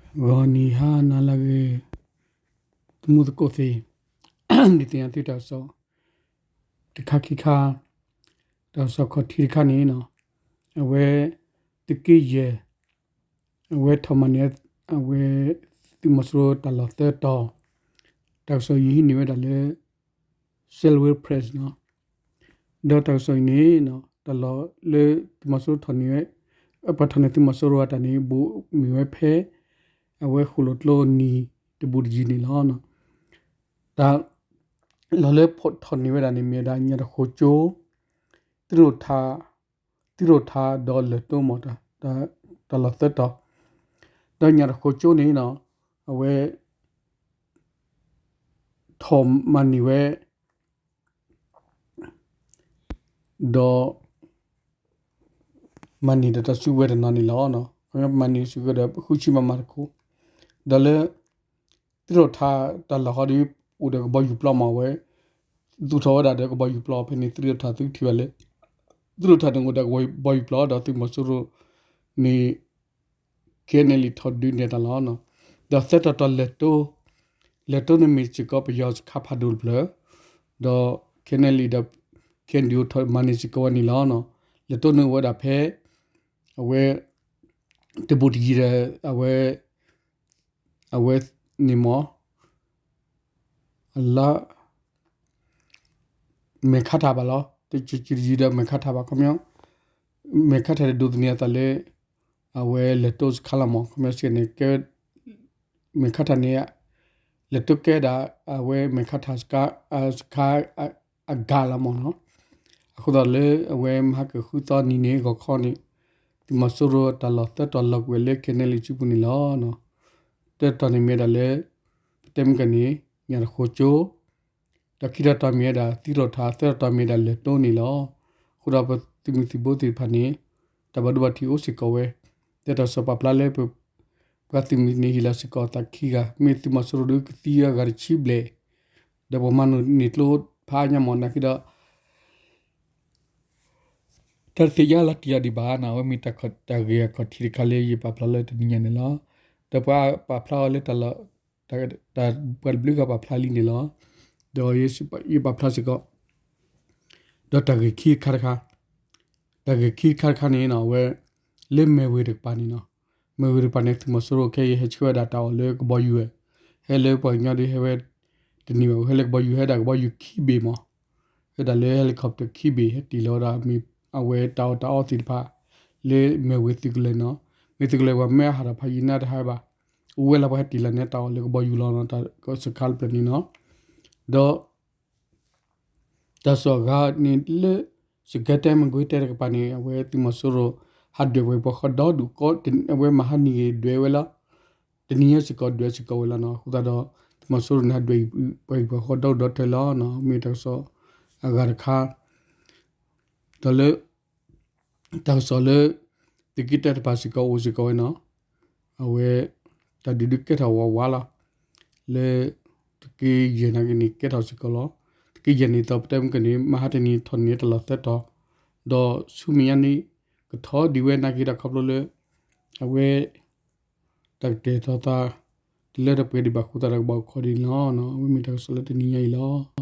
ဂီၤနံၤဟါနၤလၢအဂ့ၤ, သမူသကိးသ့ၣ်, ဒုးသ့ၣ်ညါသုတၢ်ကစီၣ်တခါခံခါ, တၢ်ကစီၣ်ခီၣ်ထံးတခါန့ၣ်, အဝဲ သုးက့ယဲၢ် အဝဲထီၣ်မၤန့ၢ် အဝဲ သုးမီၤစိရိၤတၢ်လီၢ်သၢတီၤ, တၢ်ကစီၣ်အံၤဟံးန့ၢ်ဝဲဒၣ်လၢ Salween Press န့ၣ်, ဒီးတၢ်ကစီၣ်အံၤန့ၣ် တၢ်လီၢ်လၢသုးမီၤစိရိၤထီၣ်န့ၢ်ဝဲ, ပှၤထီၣ်န့ၢ်သုးမီၤစိရိၤအတၢ်န့ၣ် ဘူးမ့ၢ်ဝဲဖဲ အဝဲဃိၣ်လိာ်ကျိနံၤတဘူးတယံၤန့ၣ်လီၤ. တၢ်လီၢ်လၢထီၣ်န့ၢ်ဝဲဒၣ်န့ၣ် မ့ၢ်ဝဲဒၣ်ညၣ်တဃိကၠိ, သရၣ်, သရၣ်ထါဒီးလၢၢ်တိၢ်မး, တၢ်လီၢ်သၢတီၤ, ဒီးညၣ်တဃိကၠိန့ၣ် အဝဲ ထီၣ်မၤန့ၢ်ဝဲ ဒီး မၤန့ၢ်ဒီးတၢ်စုကဝဲၤတနီၤန့ၣ်လီၤ. မၤန့ၢ်စုကဝဲၤဒီး ဃုဆံမမတခိၣ်, ဒီးလၢ သရၣ်ထါတၢ်လီၢ်ဃီဒီး အိၣ်ဒီးကဘီယူၤပျီမးဝဲ, သူၣ်ထီၣ်ဝဲဒၣ်ဒီးကဘီယူၤပျီဖဲန့ၣ် သရၣ်ထါသုထံၣ်ဘၣ်လၢ သရၣ်ထါန့ၣ်အိၣ်ဒီးကဘီယူၤပျီဒီးသုးမီၤစိရိၤန့ၣ် ခဲန့ၣ်လံထီၣ်ဒုးနဲၣ်တၢ်လီၤ. ဒီးသၢတီၤတီၤလၢၢ်တိၢ်, လၢၢ်တိၢ်န့ၣ်မ့ၢ်စ့ၢ်ကီးပယီၤစခါဖးဒိၣ်တဖျၢၣ်, ဒီးခဲန့ၣ်လံဒီး ခဲန့ၣ်ဒုးအိၣ်ထီၣ်မၤန့ၢ်စ့ၢ်ကီးဝဲန့ၣ်လီၤ. လၢၢ်တိၢ်န့ၣ်အိၣ်ဝဲဒၣ်ဖဲ အဝဲ တဘူးတယံၤဒီး အဝဲ အဝဲန့ၣ်မး အလါ မဲၢ်ခါထၣ်ဘၣ်လီၤ. တယံၤဒီးမဲၢ်ခါထၣ်ဘၣ် ခီပညီ မဲၢ်ခါထၣ်ဒီးဒိးသန့ၤအသးလၢ အဝဲလၢၢ်တိၢ်စခါလီၤမး ခီပညီစ့ၢ်ကီးန့ၣ် ကဲ မဲၢ်ခါထၣ်န့ၣ် လၢၢ်တိၢ်ကဲဒၣ် အဝဲမဲၢ်ခါထၣ်စခါ စခါ အဂၤလီၤမးနီၤ. အဃိသတးလၢအဝဲမဟါကဃုသီနံၤန့ၣ် ဂီၤခီန့ၣ် သုးမီၤစိရိၤတၢ်လီၢ်သၢတီၤလီၤကွံာ်ဝဲလၢ ခဲနဲလံ စုပူၤန့ၣ်လီၤ. တၢတီၤန့ၣ်မ့ၢ်ဝဲဒၣ်လၢ ပတဲမ့ၢ်ကန့ၣ် ညၣ်တဃိကၠိ ဒီးခံတီၤတီၤမ့ၢ်ဝဲဒၣ်သံရိၣ်ထး သၢတီၤတီၤမ့ၢ်ဝဲဒၣ်လၢၢ်တိၢ်န့ၣ်လီၤ. အဃိဒီးပသုးမုၢ်သံၣ်ဘိသ့ၣ်တဖၣ်န့ၣ် တၢ်ဘၣ်ဒိဘၣ်ထံးအိၣ်စ့ၢ်ကီးဝဲ, ဒီးတၢ်ကစီၣ်ပာ်ဖျါလၢ ပှၤသုးမုၢ်န့ၣ်ဟ့ၣ်လီၤစ့ၢ်ကီးအသးခံဂၤ မ့ၢ်သုးမီၤစိရိၤဒုးကသံအဂၤတဆံဘျဲၣ်, ဒီးပှၤမၤန့ၢ်ကျိဖးအါညါမးနာ်က့ဒီး တၢ်တသ့ၣ်ညါလီၤတံၢ်အီၤဒံးဘၣ်နီၤ. အဝဲမ့ၢ်တၢ်ဂ့ၢ်အခီၣ်ထံးတခါလၢယပာ်ဖျါလၢတနံၤညါန့ၣ်လီၤ. ဒီးပှၤပာ်ဖျါအီၤလၢတၢ်လီၢ် တၢ်ပှၤတဘျုးဂၤပာ်ဖျါလံန့ၣ်လီၤ. ဒီးယပာ်ဖျါစ့ၢ်ကီး ဒီးတၢ်ဂ့ၢ်ခံခါတခါ, တၢ်ဂ့ၢ်ခံခါတခါန့ၣ်နီၤ အဝဲ လၢမဲၢ်ဝ့ၤတကပၤန့ၣ်နီၤ, မဲၢ်ဝ့ၤတကပၤန့ၣ် သုးမီၤစိရိၤခဲအံၤဟဲဆှၢဝဲဒၣ်တၢ်အီၣ်လၢကဘီယူၤဝဲ, ဟဲလၢပှၤကညီဒီးဟဲဝဲ တန့ၢ်ဘၣ် ဟဲလၢကဘီယူၤဟဲဒၣ်ကဘီယူၤခံဘ့ၣ်မး, ဟဲဒၣ်လၢ helicopter ခံဘ့ၣ် ဟဲတ့ၢ်လီၤဝဲဒၣ်မ့ၢ်အဝဲတၢ်အီၣ်တၢ်အီသ့ၣ်တဖၣ် လၢမဲၢ်ဝ့ၤသုးကလၢၤနီၤ, မ့ၢ်သုးကလၢၤပှၤမ့ၢ်အဟးထီၣ်ဖးယံၤနါတဟါဘၣ်, အိၣ်ဝဲလၢပှၤဟဲတ့ၢ်လီၤန့ၣ်တၢ်အီၣ်လၢကဘီယူၤလီၤနီၤ, တၢ်စခါတဖျၢၣ်န့ၣ်နီၤ, ဒီး တၢ်ကစီၣ်အဂၤန့ၣ်လၢ စကဲတဲ မကွ့တဲတကပၤန့ၣ် အဝဲသုးမီၤစိရိၤ ဟးဒွဲၣ်ပှၤဟံၣ်ပှၤဃီဒီဒူၣ်, အဝဲမဟါနံၤဂ့ၤဒွဲၣ်ဝဲလီၤ, တနံၤညါစ့ၢ်ကီးဒွဲၣ်စ့ၢ်ကီးဝဲလီၤနီၤ, အဃိသတးဒီး သုးမီၤစိရိၤန့ၣ် ဟးဒွဲၣ်ပှၤဟံၣ်ပှၤဃီဒီဒူၣ်ဒီထၢလီၤနီၤ, မ့ၢ်တၢ်ကစီၣ်အဂၤတခါ, ဒီးလၢ တၢ်ကစီၣ်လၢ သုးက့တၢတဖၣ်စ့ၢ်ကီးအိၣ်စ့ၢ်ကီးဝဲနီၤ, အဝဲ တၢ်ဒုးဒုးကဲထီၣ်ဝးဝးလီၤ, လၢ သုးက့ယဲၢ်နာ်က့န့ၣ် ကဲထီၣ်စ့ၢ်ကီးလီၤ, သုးက့ယဲၢ်န့ၣ် ဒ်ပတဲမ့ၢ်ကန့ၣ် မဟါတနံၤထီၣ်န့ၢ်တၢ်လီၢ်သၢတီၤ, ဒီးဆူမဲာ်ညါန့ၣ် ကထီၣ်ဒံးဝဲနာ်က့ဒီးခီဖျိလၢ အဝဲ တၢ်ကတဲာ်ကတီၤသး တလၢတပှဲၤဒံးဘၣ်အဃိသတးဒီးကဘၣ်အိၣ်ခိးဒံးန့ၣ်လီၤ, အဝဲမ့ၢ်တၢ်ကစီၣ်လၢတနံၤညါအံၤလီၤ.